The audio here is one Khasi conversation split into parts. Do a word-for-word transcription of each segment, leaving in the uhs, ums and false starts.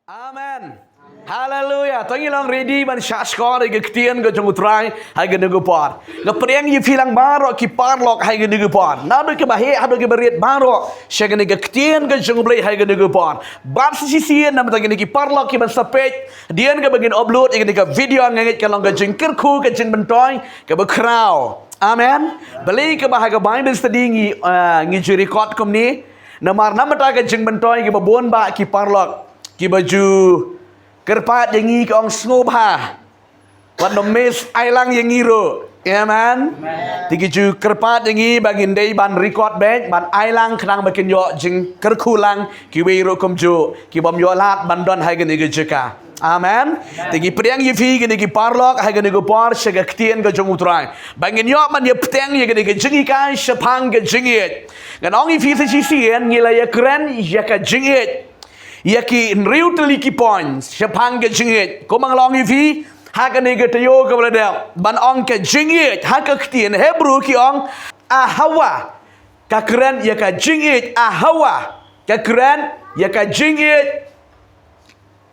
Amen. Haleluya. To ngi long ready ban shah shkor ïa ka ktien ka jong U Trai ha kane ka por. Nga pdiang ïa phi lang baroh ki paralok ha kane ka por. Naduh kiba heh haduh kiba rit baroh sha kane ka ktien ka jong U Blei ha kane ka por. Bad sa shisien namar kine ki paralok kiban sa peit hadien kaba ngin upload ïa kane ka video, nga ngeit ka long ka jingkyrkhu, ka jingmyntoi kaba khraw. Amen. Balei kaba ha ka Bible study ngi, ah, ngi ju record kumne? Namar namar ka jingmyntoi kaba bun bah ki paralok kiba ju kyrpad ïa ngi, ki ong sngewbha wat nym miss ai lang ïa ngi ruh. Amen. Te ki ju kyrpad ïa ngi ba ngin dei ban record beit, ban ai lang khnang ba kin ïoh jingkyrkhu lang kiwei ruh kumjuh ki bym ïoh lad ban don ha kane ka jaka. Amen. Te ngi pdiang ïa phi kine ki paralok ha kane ka por sha ka ktien ka jong U Trai ba ngin ïoh ban ïa bteng ïa kane ka jinghikai shaphang ka jingïeit. Ngan ong ïa phi sa shisien, ngi la ïakren ïa ka jingïeit ïa ki hynriew tylli ki points shaphang ka jingïeit. Kumba nga la ong ïa phi ha kane ka taïew kaba la dep, ban ong ka jingïeit ha ka ktien Hebrew ki ong ahava. Ka kren ïa ka jingïeit ahava. Ka kren ïa ka jingïeit,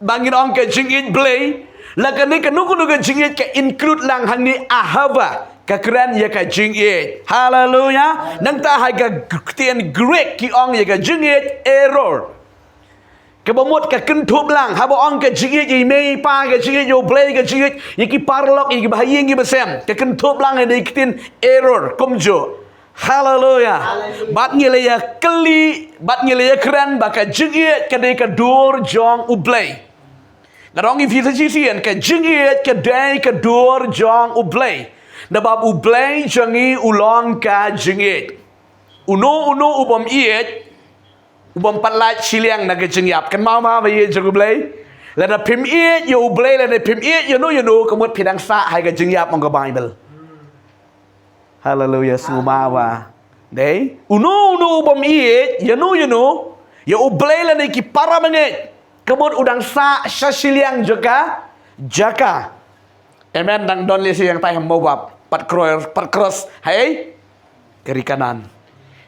ba ngin ong ka jingïeit Blei. La kane kano kano ka jingïeit ka include lang hangne ahava. Ka kren ïa ka jingïeit. Haleluya. Nangta ha ka ktien Greek ki ong ïa ka jingïeit error. Kaba mut ka kynthup lang, haba ong ka jingïeit ïa i mei i pa, ka jingïeit ïa U Blei, ka jingïeit ïa ki paralok, ïa kiba ha ïing kiba sem, ka kynthup lang ïa ka ktien error kumjuh. Haleluya. Bad ngi la ïa kylli, bad ngi la ïa kren ba ka jingïeit ka dei ka dur jong U Blei. Nga ong ïa phi sa shisien, ka jingïeit ka dei ka dur jong U Blei. Naba U Blei jong ngi u long ka jingïeit. Uno uno u bym ïeit u bym pat lait shiliang na ka jingïap. Kynmaw ma ba ïeit jong U Blei. Lada phim ïeit ïa U Blei, lada phim ïeit ïa no ïa no, ka mut phi dang sah ha ka jingïap, ong ka Bible. Haleluya, sngewbha ba dei uno uno u bym ïeit ïa no ïa no, ïa U Blei lane ki para bangeit, ka mut u dang sah sha shiliang jong ka jaka. Amen. Dang don lei sha ïing tai ha Moab, pat cross, pat cross ha ka ri Kanaan.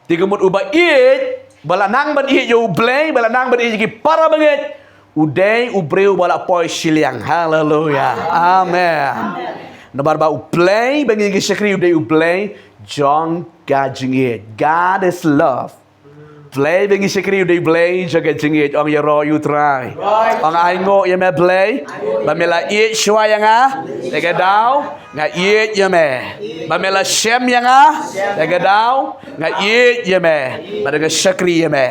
Te ka mut uba ïeit, ba la nang ban ïeit ïa U Blei, ba la nang ban ïeit ïa ki para bangeit, u dei u briew ba la poi shiliang. Haleluya. Amen. Namar ba U Blei ba ngi ïa shakri u dei U Blei jong ka jingïeit. God is love. Blei ba ngi shakri u dei Blei jong ka jingïeit. Ong ïaroh ïa U Trai. Ong ainguh ïa me Blei ba me la ïeit shuwa ïa nga. Te ka daw nga ïeit ïa me. Ba me la shem ïa nga. Te ka daw nga ïeit ïa me. Ba da nga shakri ïa me.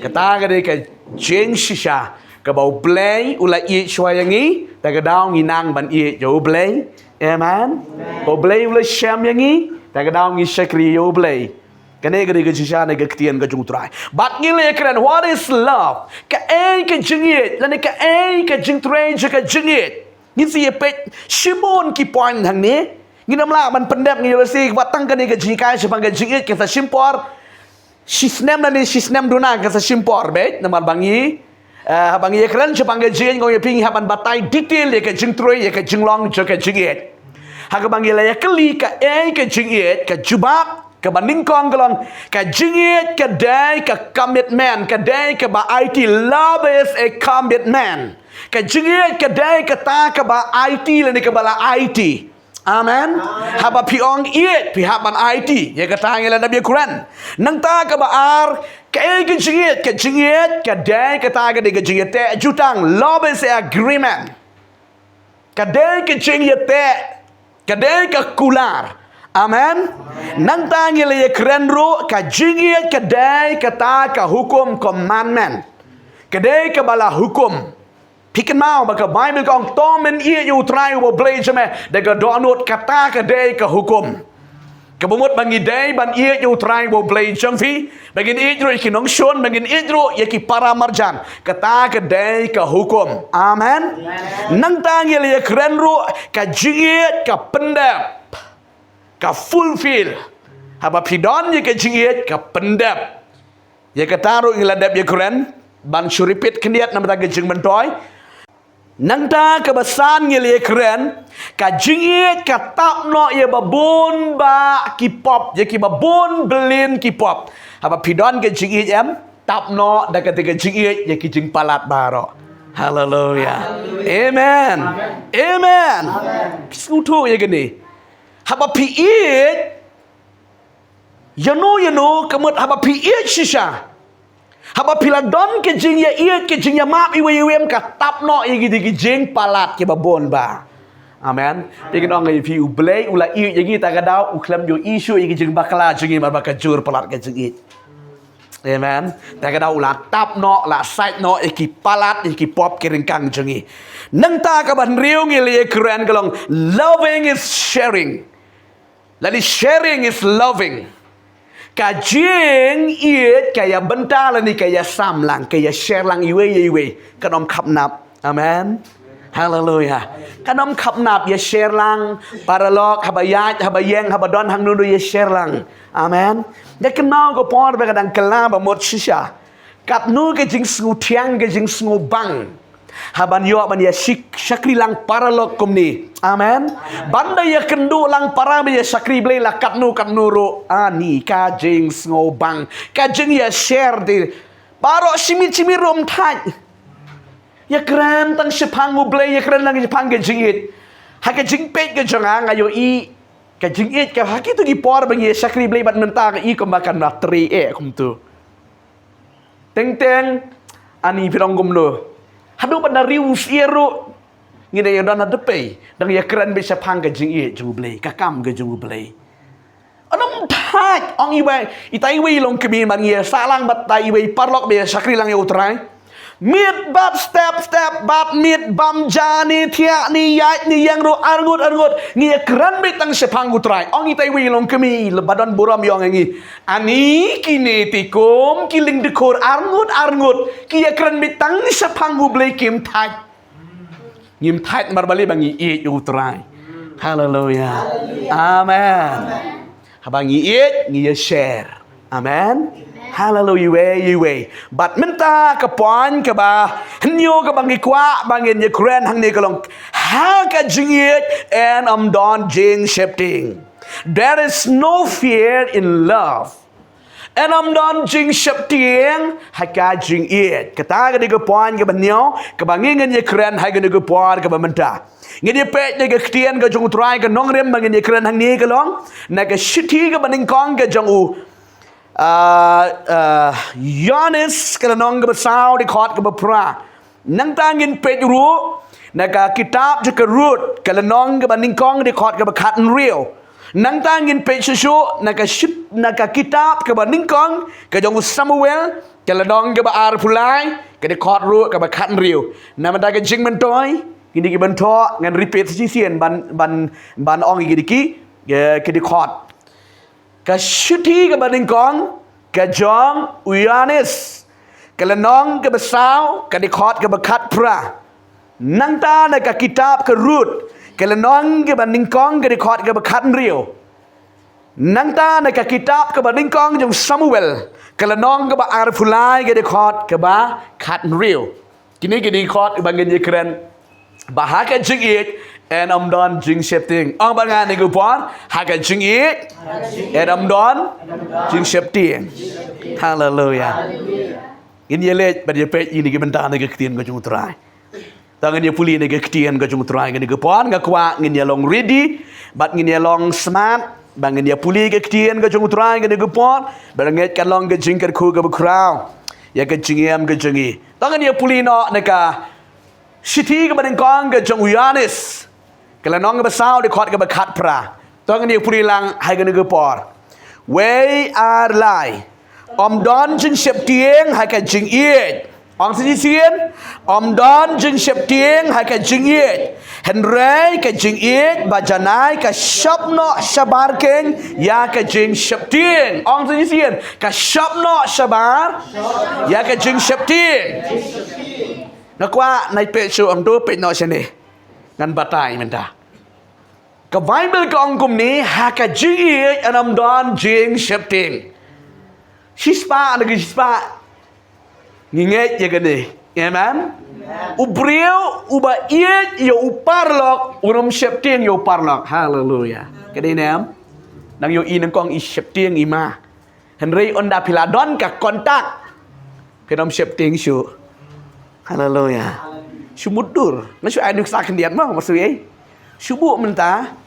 Kata ka dei ka jingshisha kaba U Blei u la ïeit shuwa ïa ngi. Te ka daw ngi nang ban ïeit ïa U Blei. Amen. Ba U Blei u la shem ïa ngi. Te ka daw ngi shakri ïa U Blei. Kane ka dei ka jingshisha na ka ktien ka jong U Trai. Bad ngi la ïa kren, what is love? Kaei ka jingïeit, lane kaei ka jingtrei jong ka jingïeit. Ngin sa ïa peit shibun ki point hangne. Ngin ym lah ban pyndep, ngi ïoh lehse ba tang kane ka jinghikai shaphang ka jingïeit kan sa shim por shi snem lane shi snem duna kan sa shim por beit, namar ba ngi Eh, haba ngi ïa kren shaphang ka jingïeit, nga ong ïa phi ngi hap ban batai detail ïa ka jingtrei, ïa ka jinglong jong ka jingïeit. Ha kaba ngi la ïa kylli kaei ka jingïeit, ka jubab kaba nyngkong ka long, ka jingïeit ka dei ka commitment, ka dei kaba aiti. Love is a commitment. Ka jingïeit ka dei kata kaba aiti lane kaba la aiti. Amen. Haba phi ong ïeit, phi hap ban aiti. Ïa kata ngi la dep ïa kren. Nangta kaba ar, kaei ka jingïeit, ka jingïeit ka dei kata ka dei ka jingïeit teh jutang. Love is agreement. Ka dei ka jingïeit teh, ka dei ka kular. Amen. Nangta ngi la ïa kren ruh, ka jingïeit ka dei kata ka hukum, commandment. Ka dei kaba la hukum. Phi kynmaw ba ka Bible ka ong to men ïeit ïa U Trai uba U Blei jong me da ka dohnud, kata ka dei ka hukum. Kaba mut ba ngi dei ban ïeit ïa U Trai uba U Blei jong phi, ba ngin ïeit ruh ïa ki nongshun, ba ngin ïeit ruh ïa ki para marjan. Kata ka dei ka hukum. Amen. Nangta ngi la ïa kren ruh ka jingïeit ka pyndep, ka fulfill. Haba phi don ïa ka jingïeit ka pyndep. Ïa kata ruh ngi la dep ïa kren, ban shu repeat khyndiat namar ka jingmyntoi. Nangta kaba san ngi la ïa kren, ka jingïeit ka tap noh ïa ba bun bah ki pop, ïa kiba bun billion ki pop. Haba phi don ka jingïeit em, tap noh da kata ka jingïeit ïa ki jingpalat baroh. Haleluya. Amen. Amen. Phi sngewthuh ïa kane. Haba phi ïeit, ïano ïano, ka mut haba phi ïeit shisha, haba phi la don ka jingïaieit, ka jingïamap iwei iwei, em, ka tap noh ïa ki, ki jingpalat kiba bun ba. Amen. Phi kynmaw ngi, phi, U Blei u la ïeit ïa ngi, ta ka daw u khlem ju ïohi shuh ïa ki jingbakla jong ngi, namar ba ka jur palat ka jingïeit. Amen. Ta ka daw u la tap noh, la sait noh ïa ki palat, ïa ki pop ki ryngkang jong ngi. Nangta kaba hynriew ngi la ïakren ka long, loving is sharing. Lane sharing is loving. Ka jingïeit ka ïa bynta lane ka ïa sam lang, ka ïa share lang iwei ïa iwei. Kan ym khapnap. Amen. Haleluya. Kan ym khapnap, ïa share lang, paralok, haba ïaid, haba ïeng, haba don hangno hangno, ïa share lang. Amen. Ïa kynmaw ka por ba ka dang kylla ba mut shisha. Katno ka jingsngewthiang, ka jingsngewbang. Haban ïoh ban ïa shik-, shakri lang paralok kumne. Amen. Ban da ïa kynduh lang para ba ïa shakri Blei la katno katno ruh. Ani ka jingsngewbang. Ka jingïa share te. Baroh shi miet shi miet ruh ym thait. Ïa kren tang shaphang U Blei, ïa kren tang shaphang ka jingïeit. Ha ka jingpeit ka jong nga, nga ïohi ka jingïeit ka ha kito ki por ba ngi ïa shakri Blei bad mynta nga i kumba kan ym trei eh kumto. Teng teng, ani phi ong kumno. Haduh ban da riewsyiar ruh. Ngi dang ïa don ha dpei, dang ïa kren beit shaphang ka jingïeit jong U Blei, ka kam ka jong U Blei. Ym thait, ong iwei, ita iwei i longkmie, ban ngi ïa sah lang bad ta iwei i paralok ba ïa shakri lang ïa U Trai. Miet bad step, step bad miet, bam ja ne thiah ne ïaid ne ïeng ruh, arngut arngut. Ngi ïa kren beit tang shaphang U Trai. Ong ita iwei i longkmie, ba don burom i ong ïa ngi. Ani kine te kum ki lyngdkhur arngut arngut. Ki ïa kren beit tang shaphang U Blei, kim thait. Ngim thait namar balei? Ba ngi ïeit ïa U Trai. Haleluya. Amen. Haba ngi ïeit, ngi ïa share. Amen. Haleluya, iwei iwei. Bad mynta ka point kaba hynñiew kaba ngi kwah ba ngin ïa kren hangne ka long, ha ka jingïeit yn ym don jingsheptieng. There is no fear in love. Yn ym don jingsheptieng ha ka jingïeit. Kata ka dei ka point kaba hynñiew kaba ngi ngin ïa kren ha kane ka por kaba mynta. Ngin ïa peit na ka ktien ka jong U Trai, ka nongrim ba ngin ïa kren hangne ka long na ka shithi kaba nyngkong ka jong u, ah, ah, Ïoannis, ka lynnong kaba saw, dkhot kaba phra. Nangta ngin peit ruh na ka kitab jong ka Ruth, ka lynnong kaba nyngkong, dkhot kaba khathynriew. Nangta ngin peit shuh shuh na ka shit-, na ka kitab kaba nyngkong ka jong u Samuel, ka lynnong kaba arphew lai, ka dkhot ruh kaba khathynriew. Namar da ka jingmyntoi, kine ki ban thoh, ngan repeat shisien ban, ban, ban ong ïa ki, ki, ki dkhot. Ka shithi kaba nyngkong ka jong u Ïoannis, ka lynnong kaba saw, ka dkhot kaba khatphra. Nangta na ka kitab ka Ruth, ka lynnong kaba nyngkong, ka dkhot kaba khathynriew. Nangta na ka kitab kaba nyngkong jong Samuel, ka lynnong kaba arphew lai, ka dkhot kaba khathynriew. Kine ki dkhot ba ngin ïa kren ba ha ka jingïeit yn ym don jingsheptieng. Ong bad nga kane ka por, ha ka jingïeit yn ym don jingsheptieng. Haleluya. Ngin ïa leit bad ïa peit ïa kine ki bynta na ka ktien ka jong U Trai. To ngin ïa pule na ka ktien ka jong U Trai kane ka por, nga kwah ngin ïa long ready bad ngin ïa long smart ba ngin ïa pule ka ktien ka jong U Trai kane ka por, ba ngeit kan long ka jingkyrkhu kaba khraw ïa ka jingim ka jong ngi. To ngin ïa pule noh na ka shithi kaba nyngkong ka jong u Ïoannis, ka lynnong kaba saw, dkhot kaba khatphra. To ngin ïa pule lang ha kane ka por. Wei ar lai. Ym don jingsheptieng ha ka jingïeit. Ong shisien, ym don jingsheptieng ha ka jingïeit. Hynrei ka jingïeit ba janai ka shop noh shabar keiñ ïa ka jingsheptieng. Ong shisien, ka shop noh shabar ïa ka jingsheptieng. Nga kwah nai peit shuh, ym to peit noh shane. Ngan batai mynta. Ka Baibl ka ong kumne, ha ka jingïeit yn ym don jingsheptieng. Shispah, na ki shispah. Ngi ngeit ïa kane. Amen. U briew uba ïeit ïa u paralok un ym sheptieng ïa u paralok. Haleluya. Ka dei ne em? Nang ïohi nyngkong i sheptieng i ma. Hynrei ynda phi la don ka kontak, phin ym sheptieng shuh. Haleluya. Shu mutdur. Nga shu ai nuksa khyndiat mo, ma shu ei. Shu buh mynta.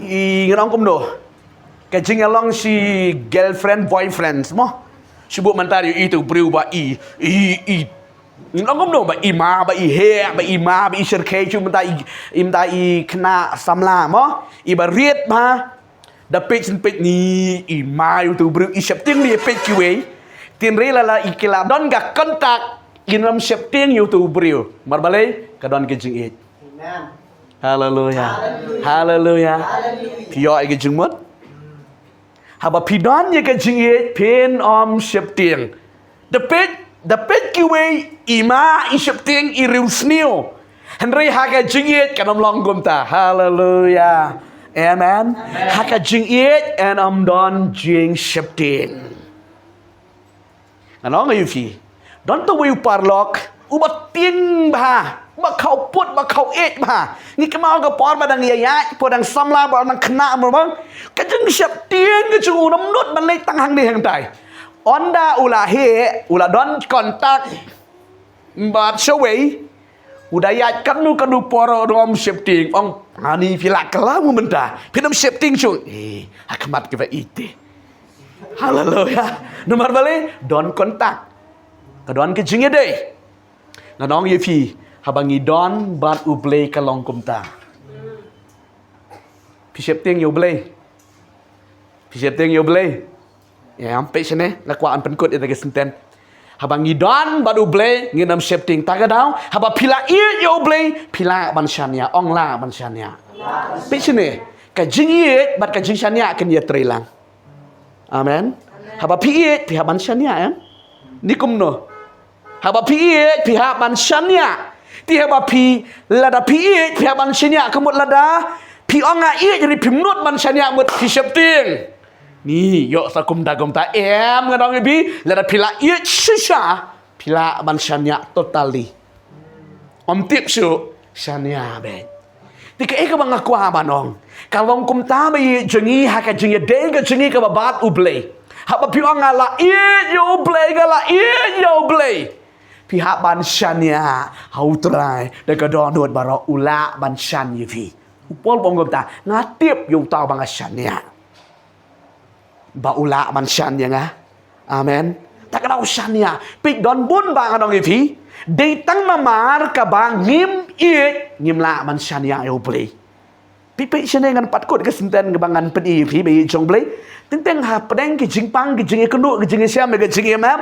I ngan ong kumno. Ka jingïalong shi girlfriend, boyfriend mo. Shu buh mynta ïa itu briew ba i, i, i. Ngan ong kumno ba i ma, ba i heh, ba i ma, ba i shyrkhei shu mynta i, i mynta i khynnah samla mo. I ba rit ba. Da peit shen peit ni i ma ïa utu u briew i sheptieng ni peit kiwei. Tynrai lada i ki la don ka kontak i nym sheptieng ïa utu u briew. Mar balei ka don ka jingïeit. Amen. Haleluya. Haleluya. Haleluya. Haleluya. Phi ïoh ïa ka jingmut. Haba phi don ïa ka jingïeit phin ym sheptieng. Da peit, da peit kiwei i ma i sheptieng i riewsniew. Hynrei ha ka jingïeit kan ym long kumta. Haleluya. Amen. Amen. Ha ka jingïeit kan ym don jingsheptieng. Ngan ong ïa phi. Don tawei u paralok uba tieng bha, uba khawpud, uba khawïeit bha. Ngi kynmaw ka por ba dang ïaid, por dang samla, por dang khynnah mo bang. Ka jingsheptieng ka jong u ym nud ban leit tang hangne hangtai. Ynda u la heh, u la don kontak bad shawei, u da ïaid katno katno por u ym sheptieng. Ong ani phi la kylla mo mynta, phin ym sheptieng shuh. Eh, ha khmat kiba ïeit te. Haleluya. Namar balei? Don kontak. Ka don ka jingïadei. Ngan ong ïa phi, haba ngi don bad U Blei ka long kumta. Phi sheptieng ïa U Blei. Phi sheptieng ïa U Blei. Ïa, peit shane, nga kwah ban pynkut ïa ka senten. Haba ngi don bad U Blei, ngin ym sheptieng ta ka daw. Haba phi la ïeit ïa U Blei, phi lah ban shaniah, ong lah ban shaniah. Peit shane, ka jingïeit bad ka jingshaniah kan ïatrei lang. Amen. Haba phi ïeit, phi hap ban shaniah, em? Ni kumno. Haba phi ïeit, phi hap ban shaniah. Te haba phi, lada phi ïeit, phi hap ban shaniah. Ka mut lada phi ong nga ïeit, hynrei phim nud ban shaniah, mut phi sheptieng. Ni, ïoh sa kumta kumta, em, ngan ong ïa phi, lada phi la ïeit shisha, phi lah ban shaniah totally. Ym tip shuh, shaniah beit. Te kaei kaba nga kwah ban ong, ka long kumta ba ïeit jong ngi ha ka jingïadei ka jong ngi kaba bad U Blei. Haba phi ong nga la ïeit ïa U Blei, nga la ïeit ïa U Blei, phi hap ban shaniah ha U Trai da ka dohnud baroh, u lah ban shan ïa phi. U Paul u ong kumta, nga tip ïa uta uba nga shaniah ba u lah ban shan ïa nga. Amen. Ta ka daw shaniah. Peit, don bun ba ngan ong ïa phi, dei tang namar kaba ngim ïeit ngim lah ban shaniah ïa U Blei. Peit, peit shane, ngan pat kut ka senten kaba ngan pyni ïa phi ba ïeit jong U Blei. Teng teng hapdeng ki jingpang, ki jingïakynduh, ki jingïashem, ki jingïamem,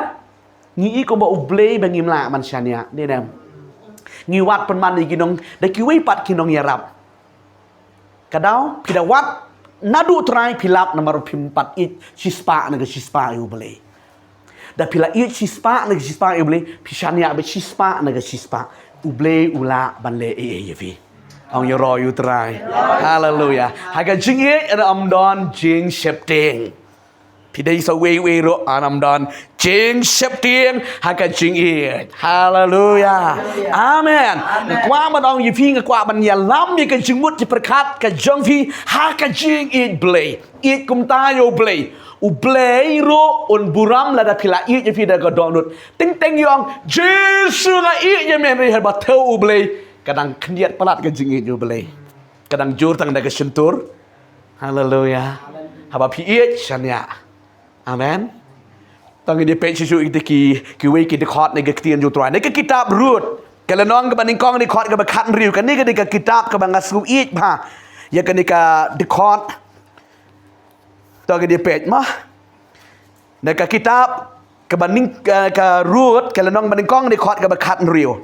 ngi i kumba U Blei ba ngim lah ban shaniah. Dei ne em? Ngi wad pynban ïa ki nong, da kiwei pat ki nongïarap. Ka daw, phi da wad naduh Trai, phi lap namar phim pat ïeit shispah na ka shispah ïa U Blei. Da phi la ïeit shispah na ka shispah ïa U Blei, phi shaniah beit shispah na ka shispah, U Blei u lah ban leh ei ei ïa phi. Ong ïaroh ïa U Trai. Haleluya. Ha ka jingïeit ym don jingsheptieng. Phi dei sa uwei uwei ruh, ym don jingsheptieng ha ka jingïeit. Haleluya. Amen. Nga kwah ban ong ïa phi, nga kwah ban ïalam ïa ka jingmut jingpyrkhat ka jong phi ha ka jingïeit Blei. Ïeit kumta ïa U Blei. U Blei ruh un burom lada phi la ïeit ïa phi da ka dohnud. Teng teng ïa ong, Jisu nga ïeit ïa me, hynrei haba thew U Blei, ka dang khyndiat palat ka jingïeit ïa U Blei. Ka dang jur tang da ka shyntur. Haleluya. Haba phi ïeit, shaniah. Amen. Tang ngin ïa peit shuh shuh ïa kita ki, kiwei ki dkhot na ka ktien jong U Trai. Na ka kitab Ruth, ka lynnong kaba nyngkong, dkhot kaba khathynriew. Kane ka dei ka kitab kaba nga sngew ïeit bha ïa kane ka dkhot. To ngin ïa peit mo. Na ka kitab kaba nyng-, ka, ka Ruth, ka lynnong ba nyngkong, dkhot kaba khathynriew.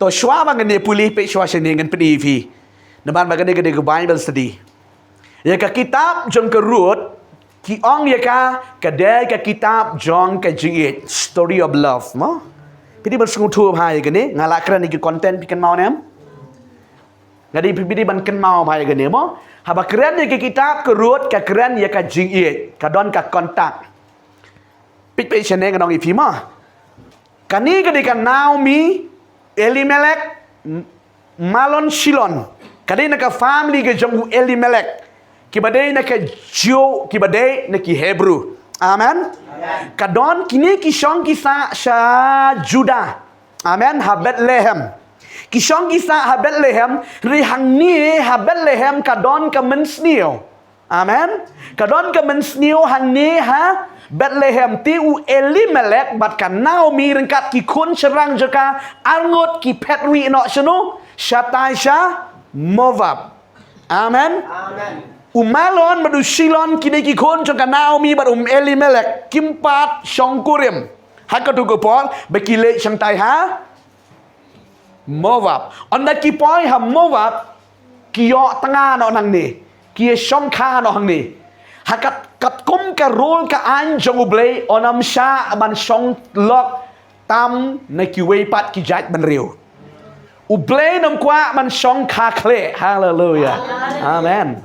To shuwa ba ngin ïa pule, peit shuwa shane, ngan pyni ïa phi. Namar ba kane ka dei ka Bible study. Ïa ka kitab jong ka Ruth, ki ong ïa ka, ka dei ka kitab jong ka jingïeit, story of love, mo? Phi dei ban sngewthuh bha ïa kane, nga la kren ïa ki content, phi kynmaw ne em? Nga dei, phi dei ban kynmaw bha ïa kane, mo? Haba kren ïa ka kitab ka Ruth, ka kren ïa ka jingïeit, ka don ka kontak. Peit, peit shane, ngan ong ïa phi mo. Kane ka dei ka Naomi, Elimelek, M-, Mahlon Chilion. Ka dei na ka family ka jong u Elimelek. Kiba dei na ka Jiw, kiba dei na ki Hebru. Amen. Amen. Ka don kine ki shong ki sah sha Judah. Amen. Ha Bethlehem. Ki shong ki sah ha Bethlehem, hynrei hangne ha Bethlehem ka don ka mynsniew. Amen. Ka don ka mynsniew hangne ha Bethlehem. Te u Elimelek bad ka Naomi ryngkat ki khun shynrang jong ka arngut ki phet rieh noh shano? Shatai sha Moab. Amen. Amen. U Mahlon bad u Chilion kine ki khun jong ka Naomi bad u Elimelek kim pat shongkurim ha kato ka por ba ki leit shangtai ha Moab. Ynda ki poi ha Moab, ki ïoh tnga noh nangne, ki ïa shongkha noh hangne. Ha kat, katkum ka rule ka aiñ jong U Blei, un ym shah ban shong lok tam na kiwei pat ki jait bynriew. U Blei un ym kwah ban shongkha khleh. Haleluya. Amen.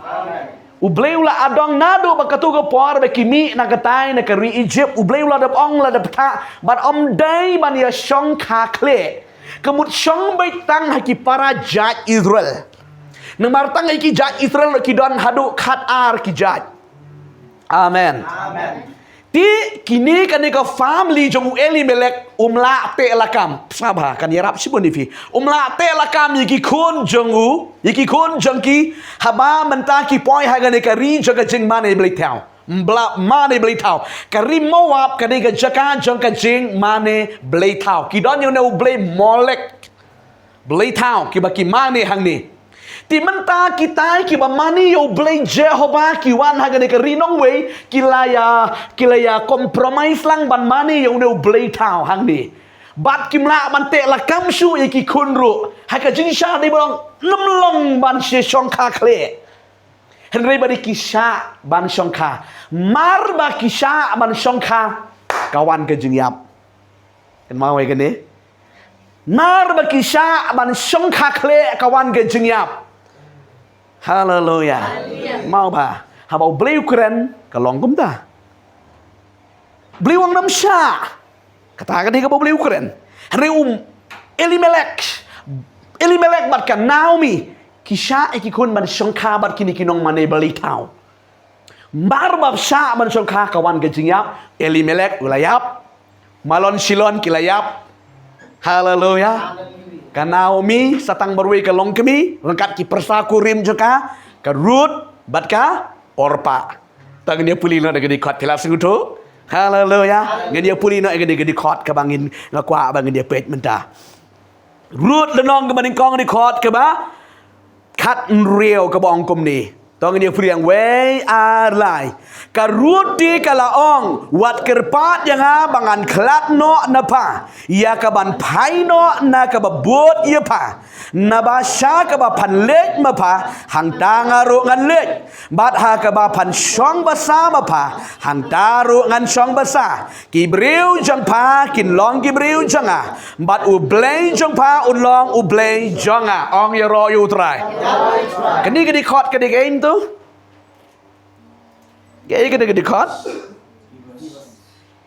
U Blei u la adong naduh ba kato ka por ba ki mih na ka tai na ka ri Egypt. U Blei u la dep ong, la dep ktah, bad ym dei ban ïa shongkha khleh. Ka mut shong beit tang ha ki para jait Israel. Namar tang ha ki jait Israel ki don haduh khat ar ki jait. Amen. Amen. Te kine kane ka family jong u Elimelek um lah teh lakam. Sngap bha, kan ïarap shibun ïa phi. Um lah teh lakam ïa ki khun jong u, ïa ki khun jong ki, haba mynta ki poi ha kane ka ri jong ka jingmane blei thaw. Ym lah mane blei thaw. Ka ri Moab ka dei ka jaka jong ka jingmane blei thaw. Ki don ïa une u blei Molek. Blei thaw, kiba ki mane hangne. Te mynta kitai kiba mane ïa u Blei Jehobah ki wan ha kane ka ri nongwei, ki la ïa, ki la ïa compromise lang ban mane ïa une u blei thaw hangne. Bad kim lah ban teh lakam shuh ïa ki khun ruh. Ha ka jingshisha dei ban ong, ym long ban shu shongkha khleh. Hynrei ba dei ki shah ban shongkha. Mar ba ki shah ban shongkha, ka wan ka jingïap. Kynmaw ïa kane. Mar ba ki shah ban shongkha khleh, ka wan ka jingïap. Haleluya. Haleluya. Kynmaw bha, haba U Blei u kren, ka long kumta. U Blei u ong ym shah. Kata ka dei kaba U Blei u kren. Hynrei u Elimelek, Elimelek bad ka Naomi ki shah ïa ki khun ban shongkha bad kine ki nongmane blei thaw. Mar ba shah ban shongkha, ka wan ka jingïap. Elimelek u la ïap. Mahlon Chilion ki la ïap. Haleluya. Ka Naomi sa tang marwei ka longkmie ryngkat ki pyrsa kurim jong ka, ka Ruth bad ka Orpah. To ngin ïa pule noh na kane ka dkhot, phi lah sngewthuh. Haleluya. Ngin ïa pule noh na kane ka dkhot kaba ngin, nga kwah ba ngin ïa peit mynta. Ruth lynnong kaba nyngkong, dkhot kaba khathynriew, kaba ong kumne. To ngin ïa pule, wei ar lai. Ka Ruth te ka la ong, wat kyrpad ïa nga ba ngan khlad noh na pha ïa kaban phai noh na kaba bud ïa pha. Naba sha kaba phan leit ma pha, hangta nga ruh ngan leit. Bad ha kaba phan shong basa ma pha, hangta ruh ngan shong basa. Ki briew jong pha kin long ki briew jong nga, bad U Blei jong pha un long U Blei jong nga. Ong ïaroh ïa U Trai. Kane ka dkhot ka dei kaei to? Kaei kane ka dkhot?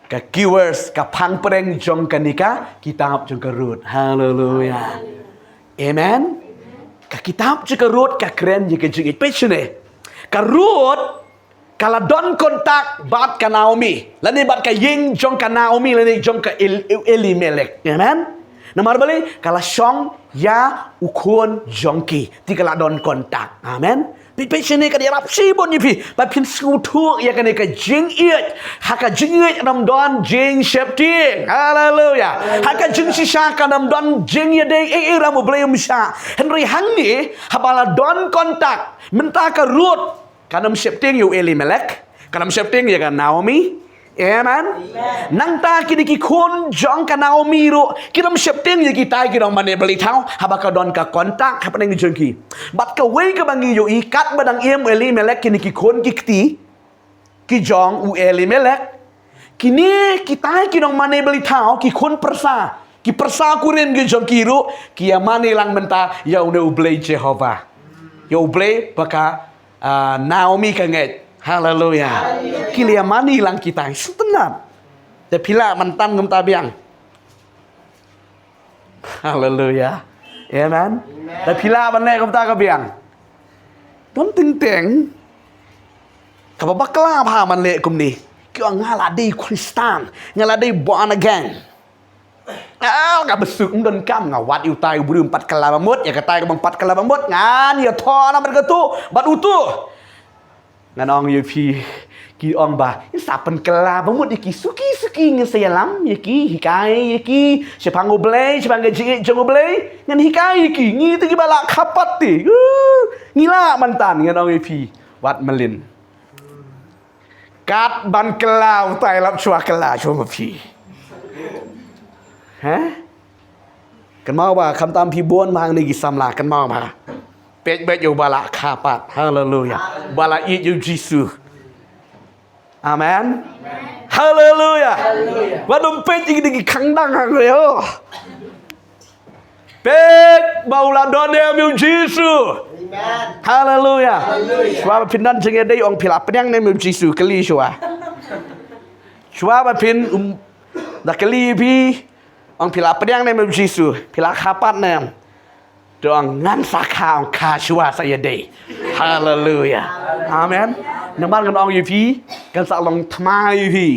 Ka key verse, ka phang pdeng jong kane ka kitab jong ka Ruth. Haleluya. Amen. Ka kitab jong ka Ruth ka kren ïa ka jingïeit. Peit shane. Ka Ruth ka la don kontak bad ka Naomi, lane bad ka ïing jong ka Naomi, lane jong ka El-, Elimelek. Amen. Namar balei? Ka la shong ïa u khun jong ki. Te ka la don kontak. Amen. Peit, peit shane, ka dei ïarap shibun ïa phi ba phin sngewthuh ïa kane ka jingïeit. Ha ka jingïeit kan ym don jingsheptieng. Haleluya. Ha ka jingshisha kan ym don jingïadei ei ei, ruh U Blei um shah. Hynrei hangne haba la don kontak, mynta ka Ruth kan ym sheptieng ïa u Elimelek, kan ym sheptieng ïa ka Naomi. Amen. Nangta kine ki khun jong ka Naomi ruh kin ym sheptieng ïa kitai ki nongmane blei thaw haba ka don ka kontak hapdeng jong ki. Bad kawei kaba ngi ïohi, katba dang im u Elimelek, kine ki khun ki kti ki jong u Elimelek, kine kitai ki nongmane blei thaw, ki khun pyrsa, ki pyrsa kurim ki jong ki ruh ki ïa mane lang mynta ïa une U Blei Jehobah, ïa U Blei ba ka, ah, Naomi ka ngeit. Haleluya. Ki la ïa mane lang kitai. Sngewtynnat. Te phi lah ban tan kumta biang. Haleluya. Amen. Te phi lah ban leh kumta ka biang. Don teng teng kaba bakla bha ban leh kumne. Ki ong nga la dei Khristan, nga la dei born again. Ah, nga besuk, ym don kam, nga wad ïa utai u briew ym pat kylla ba mut, ïa katai kaba ym pat kylla ba mut ngan ïathoh na bad katu bad utu. Ngan ong ïa phi, ki ong ba ngin sa pynkylla ba mut ïa ki, suki suki ngin sa ïalam ïa ki, hikai ïa ki shaphang U Blei, shaphang ka jingïeit jong U Blei. Ngan hikai ïa ki, ngi te kiba la kha pat te. Uh, ngi lah mynta, ngan ong ïa phi, wat mlien. Kat ban kylla utai, lap shuwa kylla shuwa ma phi. Heh? Kynmaw ba khamtam phi bun ma hangne ki samla, kynmaw ba peit beit ïa uba la kha pat. Haleluya. Uba la ïeit ïa U Jisu. Amen. Haleluya. Wat ym peit ïa ki dei ki khang dang hangne, oh. Peit ba u la don ne em ïa U Jisu. Haleluya. Shuwa ba phin don jingïadei, ong phi la pdiang ne em ïa U Jisu, kylli shuwa. Shuwa ba phin, um, da kylli phi, ong phi la pdiang ne em ïa U Jisu, phi la kha pat ne em. To ong ngan sa kha, ong kha shuwa sa ïadei. Haleluya. Amen. Namar ngan ong ïa phi, kan sa long thma ïa phi.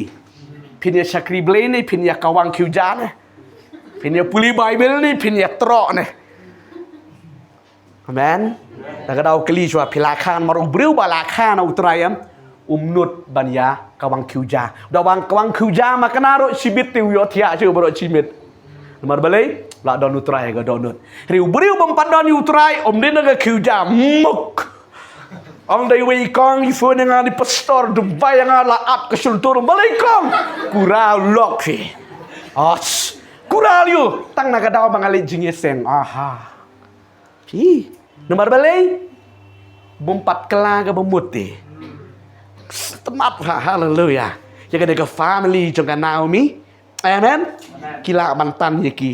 Phin ïa shakri Blei ne phin ïa kawang khiew ja ne? Phin ïa pule Baibl ne phin ïa troh ne? Amen. Da ka daw kylli shuwa, phi la kha, namar u briew ba la kha na U Trai em, um nud ban ïa kawang khiew ja. Da ban kawang khiew ja ma kane ruh shibit te u ïoh thiah shuh baroh shi miet. Namar balei? La don U Trai ka dohnud. Hynrei u briew bym pat don ïa U Trai, um dei na ka khiew ja muk. Ong da iwei i kong, i phone ïa nga, i pastor, Dubai ïa nga, la ap ka shultur, balei kong? Kura lok phi. Os. Kura lyu, tang na ka daw ba nga leit jingïaseng. Aha. Phi. Namar balei? Bym pat kylla ka ba mut te. Stemap ha, haleluya. Ïa kane ka family jong ka Naomi. Amen. Ki lah ban tan ïa ki.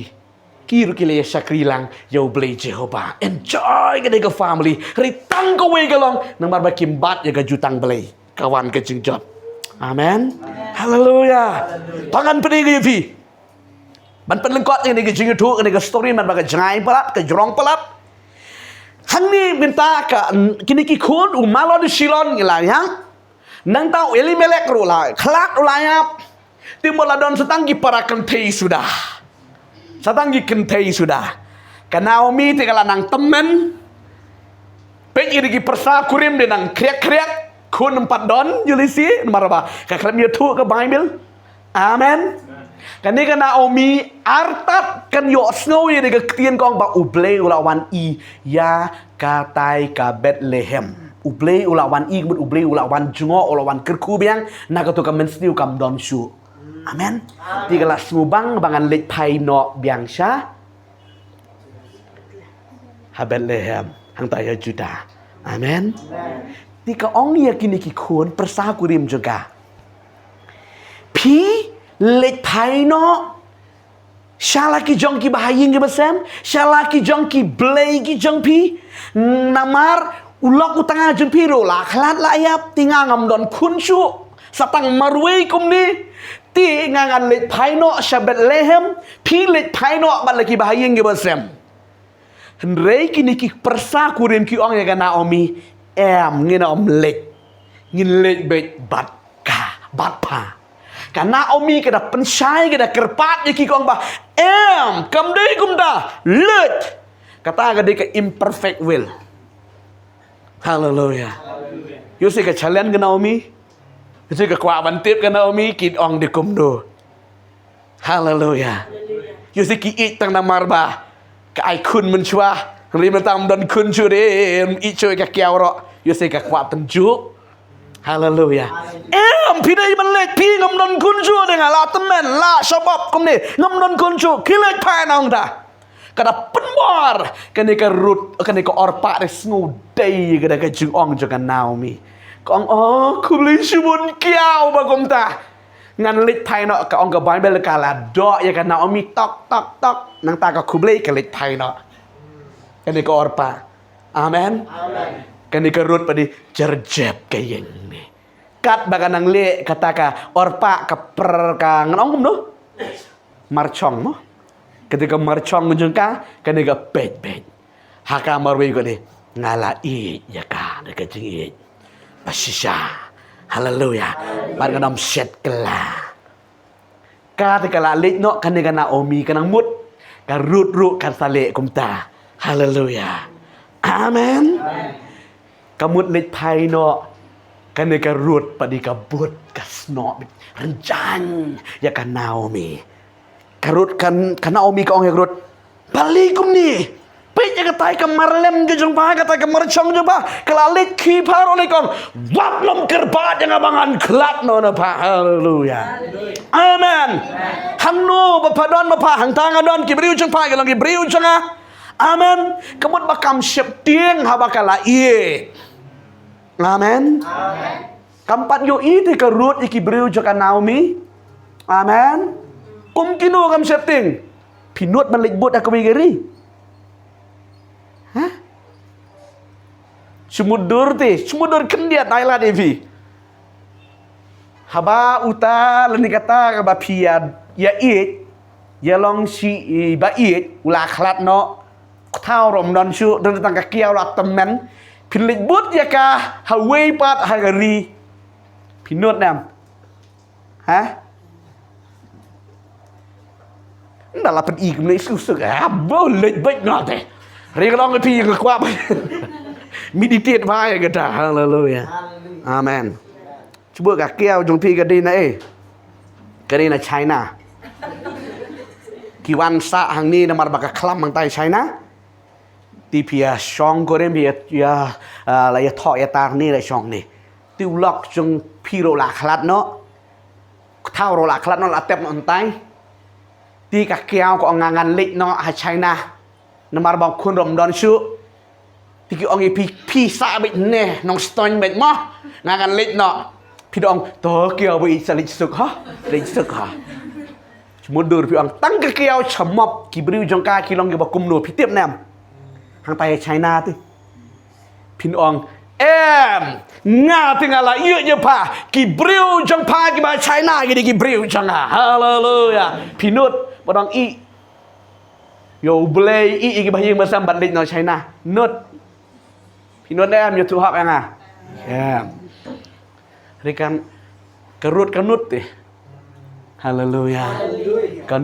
Ki ruh ki la ïa shakri lang ïa U Blei Jehobah. Enjoy kane ka family. Hynrei tang kawei ka long, namar ba kim bat ïa ka jutang Blei, ka wan ka jingjot. Amen. Haleluya. Tang ngan pyni ïa phi. Ban pynlyngkot ïa kane ka jingïathuh, kane ka story, namar ba ka jngai palat, ka jrong palat. Hangne mynta ka, kine ki khun, u Mahlon u Shlon ngi la ïap. Nangta u Elimelek ruh la khlad, u la ïap. Te mut la don sa tang ki para kynthei suda. Sa tang ki kynthei suda. Ka Naomi te ka la nang tymmen. Peit ïa ki pyrsa kurim, dei nang khriak khriak. Khun ym pat don, ïoh lei shi, namar ba ka khlem ïathuh ka Baibl. Amen. Kane ka Naomi artat kan ïohsngew ïa ka ktien kong ba U Blei u la wan i ïa katai ka Bethlehem. U Blei u la wan i, ka mut U Blei u la wan jngoh, u la wan kyrkhu biang, na kato ka mynsiem kam don shuh. Amen. Te ka la sngewbang ba ngan leit phai noh biang sha ha Bethlehem, hangta ha Judah. Amen. Te ka ong ïa kine ki khun pyrsa kurim jong ka. Phi leit phai noh sha la ki jong ki bahaïing ki basem, sha la ki jong ki blei ki jong phi. Namar u lok u tnga jong phi ruh la khlad la ïap, te nga ngam don khun shuh. Sa tang marwei kumne. Te nga ngan leit phai noh sha Bethlehem, phi leit phai noh bad la ki bahaïing ki basem. Hynrei kine ki pyrsa kurim ki ong ïa ka Naomi, em, ngin ym leit. Ngin leit beit bad ka, bad pha. Ka Naomi ka da pynshai, ka da kyrpad ïa ki, ka ong ba, em, kam dei kumta, leit. Kata ka dei ka imperfect will. Haleluya. Ïoh shi ka challenge ka Naomi. Ïoh shi ka kwah ban tip ka Naomi, ki ong dei kumno. Haleluya. Ïoh shi ki ïeit tang namar ba ka ai khun mynshuwa. Hynrei mynta ym don khun shuh, dei ïeit shuh ka kiaw ruh. Ïoh shi ka kwah tynjuh. Haleluya. Em, phi dei ban leit, phi, ngam don khun shuh, dei nga la tymmen, la shabab kumne, ngam don khun shuh, khie leit phai noh, ong ta. Ka da pynbor kane ka Ruth, kane ka Orpah, da sngewdei ka da ka jingong jong ka Naomi. Ka ong, oh, khublei shibun, kiaw ba kumta. Ngan leit phai noh, ka ong ka Baibl, ka la doh ïa ka Naomi, tok tok tok. Nangta ka khublei, ka leit phai noh. Kane ka Orpah. Amen. Amen. Kane ka Ruth pat dei jyrjep ka ïing ne. Katba ka nang leh, kata ka Orpah ka pyrkhat, ngan ong kumno? Marchong mo. Kata ka marchong jong ka, kane ka peit beit. Ha ka marwei ka dei, nga la ïeit ïa ka da ka jingïeit ba shisha. Haleluya. Bad ngam shet kylla. Ka te ka la leit noh kane ka Naomi, ka nang mut ka Ruth ruh kan sa leh kumta. Haleluya. Amen. Ka mut leit phai noh kane ka Ruth pat de ka bud ka snoh bit rynjang ïa ka Naomi. Ka Ruth kan, ka Naomi ka ong ïa ka Ruth, "Balei kumne? Peit ïa katai ka marlem ka jong pha, katai ka marchong jong pha, ka la leit khie pha ruh." Leit ka ong, "Wat nym kyrpad ïa nga ba ngan khlad noh na pha." Haleluya. Amen. Hangno ba pha don, ba pha, hangta nga don, ki briew jong pha ki long ki briew jong nga. Amen. Ka mut ba kam sheptieng haba ka la ïeit. Amen. Kam pat ïohi te ka Ruth ïa ki briew jong ka Naomi. Amen. Kum kino kam sheptieng. Phi nud ban leit bud ha kawei ka ri? Ha? Shu mutdur te, shu mutdur khyndiat, ai lade phi. Haba uta lane kata kaba phi ïa, ïa ïeit, ïa long shi i ba ïeit, u la khlad noh. Thaw ruh ym don shuh, don tang ka kiaw la tymmen. Phin leit bud ïa ka ha wei pat ha ka ri. Phi nud ne em? Ha? Nda la pyni kumne suk suk. Ha, bo leit beit noh te. Ri ka long phi ka kwah. Meditate bha ïa kata. Haleluya. Amen. Cuba ka kiaw jong phi ka dei na eh. Ka dei na China. Ki wan sah hangne namar ba ka khlam hangtai China. Te phi ïa shong kurim phi ïa, ïa, ah, la ïa thoh ïa tar ne la shong ne. Te u lok jong phi ruh la khlad noh. Thaw ruh la khlad noh, la tep noh hangtai. Te ka kiaw ka ong nga ngan leit noh ha China. Namar ba khun ruh ym don shuh. Te ki ong ïa phi, phi sah beit ne, Nongstoiñ beit mo. Nga ngan leit noh. Phi da ong, to kiaw ba ïeit sa leit suk ha. Leit suk ha. Shu mutdur phi ong, tang ka kiaw sha mop, ki briew jong ka ki long kiba kumno, phi tip ne em? Hangtai China te. Phin ong, em, nga te nga la ïeit ïa pha, ki briew jong pha kiba China ki dei ki briew jong nga. Haleluya. Phi nud, ba dang ïeit ïa U Blei, ïeit ïa kiba ha ïing ba sem, ban leit noh China. Nud. Phi nud ne em, ïathuh hok ïa nga. Em. Ri kan, ka Ruth ka nud te. Haleluya. Ka,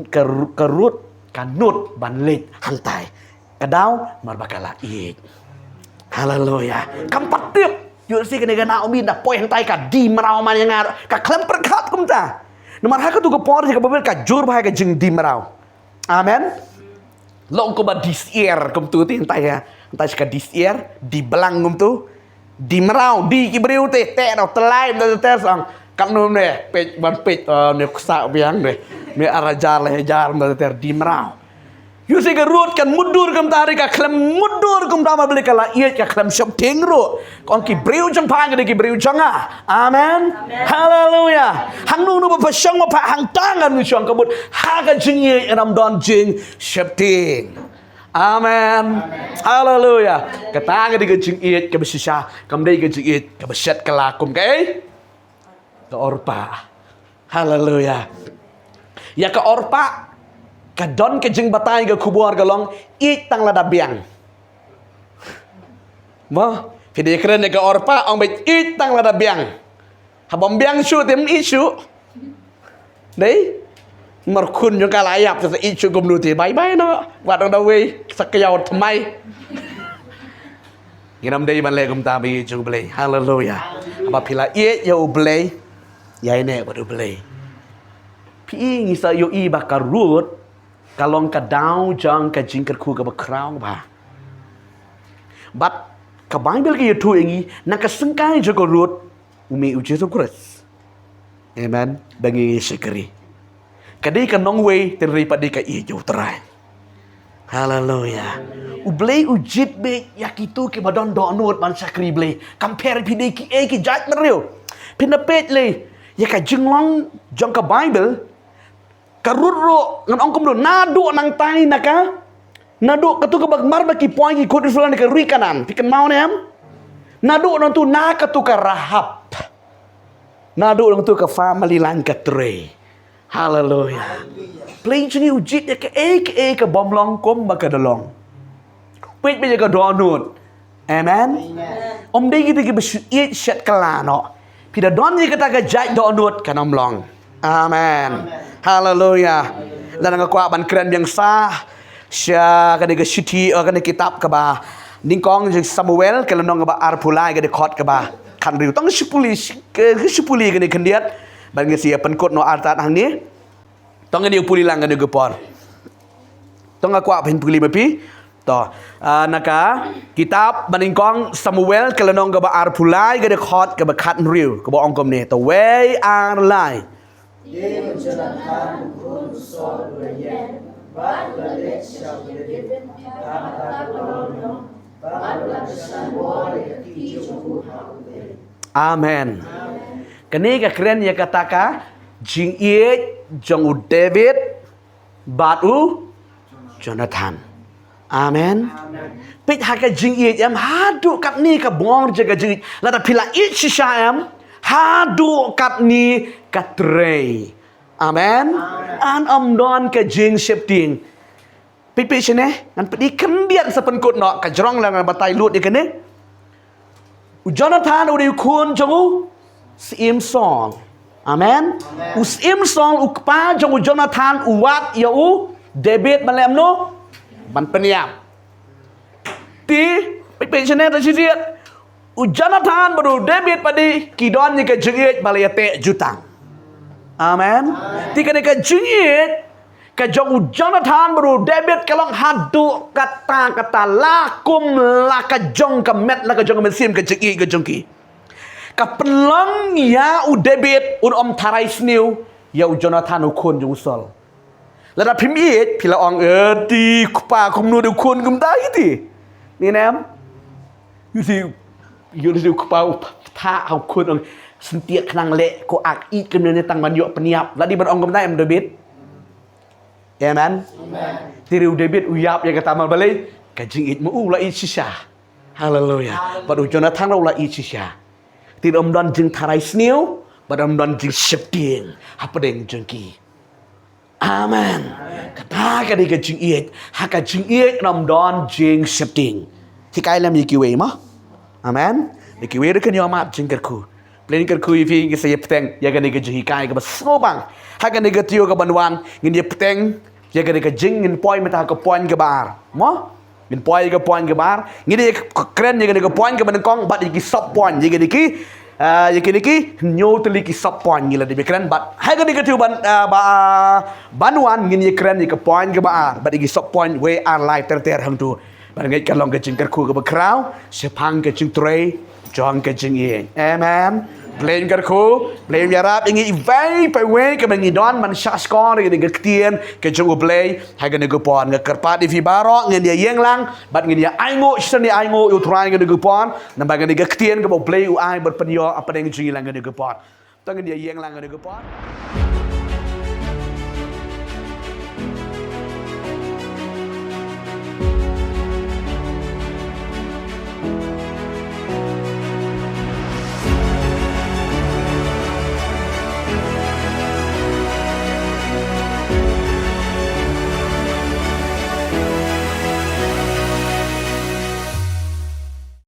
ka, ka Ruth ka nud ban leit hangtai. Ka daw namar ba ka la ïeit. Haleluya. Kam pat tip. Ïoh shi kane ka Naomi da poi hangtai ka die mraw man ïa nga. Ka khlem pyrkhat kumta. Namar ha katu ka por jong ka Baibl ka jur bha ka jingdie mraw. Amen. Long kumba die syiar kumtu te hangtai ha. Hangtai shi ka die syiar, die blang kumtu. Die mraw, die ki briew te, te noh, tyllai, te, te, te, sang. Katno ne, peit, ban peit, oh, ne ksa biang ne. Ne ar hajar, lai hajar, te, te, die mraw. Ïoh shi ka Ruth kan mutdur kumta, ri ka khlem mutdur kumta, ma balei ka la ïeit, ka khlem sheptieng ruh. Ka ong ki briew jong pha ki dei ki briew jong nga. Amen. Haleluya. Hangno hangno ba pha shong ba pha hangta ngan shong ka mut ha ka jingïeit ym don jingsheptieng. Amen. Haleluya. Kata ka dei ka jingïeit kaba shisha, kam dei ka jingïeit kaba shet kylla kum kaei? Ka Orpah. Haleluya. Ïa ka Orpah ka don ka jingbatai ka khubor ka long ïeit tang lada biang. Mo, phi dei kren ïa ka Orpah ong beit ïeit tang lada biang. Haba ym biang shuh te ym ïeit shuh. Dei? Mar khun jong ka la ïap te sa ïeit shuh kumno te bye bye noh. Wat ong da wei sa ka ïaw thymmai. Ngin ym dei ban leh kumta ba ïeit jong U Blei. Haleluya. Haba phi la ïeit ïa U Blei. Ïaineh bad U Blei. Phi i ngi sa ïohi ba ka Ruth ka long ka daw jong ka jingkyrkhu kaba khraw bha. Bad ka Baibl ka ïathuh ïa ngi na ka syngkai jong ka Ruth u mih U Jisu Khrist. Amen. Ba ngi shakri. Ka dei ka nongwei, hynrei pat dei ka ïeit ïa U Trai. Haleluya. U Blei u jied beit ïa kito kiba don dohnud ban shakri Blei. Kam pher phi dei kiei ki jait briew. Phin da peit lei ïa ka jinglong jong ka Baibl. Ka Ruth ruh ngan ong kumno, naduh nangtai na ka, naduh katu kaba mar ba ki poi ki khun Israel na ka ri Kanaan. Phi kynmaw ne em? Naduh nangtu na katu ka Rahab. Naduh nangtu ka family line ka trei. Haleluya. Blei jong ngi u jied ïa kaei kaei ka bym long kumba ka da long. Peit beit ïa ka dohnud. Amen. Ym dei kita kiba shu ïeit shet kylla noh. Phi da don ïa kata ka jait dohnud kan ym long. Amen. Haleluya. Lada nga kwah ban kren biang sa sha kane ka shithi, eh, kane ka kitab kaba nyngkong jong Samuel, ka lynnong kaba arphew lai, ka dkhot kaba khathynriew. To ngin sa pule, ka, ka sa pule kane khyndiat. Ban ngin sa ïa pynkut noh artat hangne. To ngin ïa pule lang kane ka por. To nga kwah ban pule ma phi. To, ah, na ka kitab ba nyngkong Samuel, ka lynnong kaba arphew lai, ka dkhot kaba khathynriew, kaba ong kumne. To, wei ar lai. Te u Jonathan u khun u Saul u la ïeng, bad u la leit sha u David, tang da ka lawlong, bad u la kyrshan bor ïa ka kti jong u ha u Blei. Amen. Kane ka kren ïa kata ka jingïeit jong u David bad u Jonathan. Amen. Peit ha ka jingïeit em, haduh katne ka bor jong ka jingïeit. Lada phi la ïeit shisha em, haduh katne ka trei. Amen. Yn ym don ka jingsheptieng. Peit, peit shane, ngan peit khyndiat sa pynkut noh, ka jrong la ngan batai lut ïa kane. U Jonathan u dei u khun jong u Syiem Saul. Amen. U Syiem Saul, u kpa jong u Jonathan, u wad ïa u David ban leh kumno? Ban pynïap. Te, peit, peit shane, ta shithi. U Jonathan bad u David pat de ki don ïa ka jingïeit ba la ïateh jutang. Amen. Te kane ka jingïeit ka jong u Jonathan bad u David ka long haduh katta katta, la kum la ka jong ka met, la ka jong ka mynsiem, ka jingïeit ka jong ki. Ka pynlong ïa u David un ym tharai sniew ïa u Jonathan u khun jong u Saul. Lada phim ïeit, phi la ong, eh, te kpa kumno dei u khun kumta ïa te. Ni nem? Ïa te, ïa te u kpa u pha ha u khun, ong, sngewthuh khnang leh ko, ak ïeit kumne ne tang ban ïoh pynïap. Lada ban ong kumta em David. Amen. Te u David u ïap ïa kata malbalei, ka jingïeit ma u la ïeit shisha. Haleluya. Bad u Jonathan u la ïeit shisha. Te ym don jingtharai sniew, bad ym don jingsheptieng hapdeng jong ki. Amen. Kata ka dei ka jingïeit. Ha ka jingïeit ym don jingsheptieng. Hikai lem ïa kiwei mo. Amen. Ïa kiwei ruh kin ïoh map jingkyrkhu. Blei un kyrkhu ïa phi, ngin sa ïa bteng ïa kane ka jinghikai kaba sngewbha. Ha kane ka taïew kaban wan ngin ïa bteng ïa kane ka jing, ngin poi mynta ha ka point kaba ar. Mo? Ngin poi ïa ka point kaba ar. Ngin ïa kren ïa kane ka point kaba nyngkong bad ïa ki sub point, ïa kine ki, ah, ïa kine ki hynñiew tylli ki sub point ngi la dep ïa kren bad ha kane ka taïew ban, ah, ba, ah, ban wan ngin ïa kren ïa ka point kaba ar bad ïa ki sub point wei ar lai ter ter hangto. Bad ngeit ka long ka jingkyrkhu kaba khraw shaphang ka jingtrei jong ka jingïeit. Amen. Blei un kyrkhu, Blei un ïarap ïa ngi iwei pa iwei kaba ngi don ban shah shkor ïa kane ka ktien ka jong U Blei ha kane ka por. Nga kyrpad ïa phi baroh, ngin ïa ïeng lang bad ngin ïa ainguh, shisien ïa ainguh ïa U Trai ha kane ka por, namar kane ka ktien kaba U Blei u ai ban pynïoh hapdeng jong ngi lang ha kane ka por. To ngin ïa ïeng lang ha kane ka por.